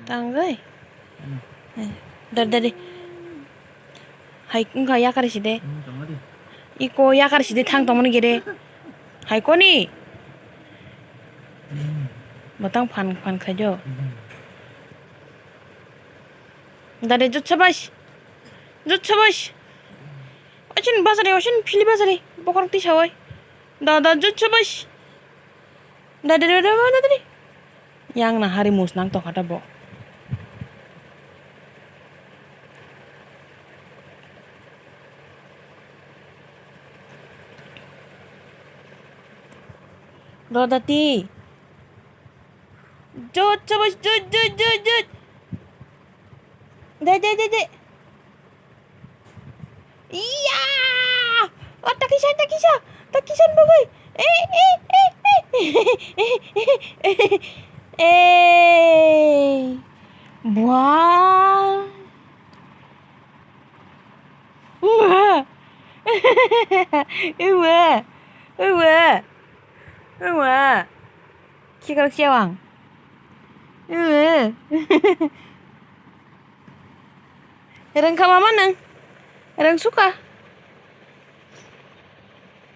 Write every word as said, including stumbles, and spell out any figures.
Tangwi. Hmm. Eh, dar, dar, dar. Hai, wngkha yakar side. Hmm, tongma di. Iko yakar side thang tongmani gede. Hai koni. Hmm. Botang phan, phan khaijo. Hmm. Dade jut sabash. Jut sabash. Osin bazari, osin phili bazari. Bokorok tisawai. Dada jut sabash. Dade, dade, dade, dade. Yang na hari mus nang tokha ta bo. Rodati. Jut, jut, jut, jut, jut, jut. De, de, de, de. Iya! Oh, takisa, takisa, takisa bagwi. Eh, eh, eh, eh. Eh. Buang. Uwa. Uwa. Uwa. Uwa. Khikrok siya wang. Uwa. Rengkha mama nang. Rengsuka.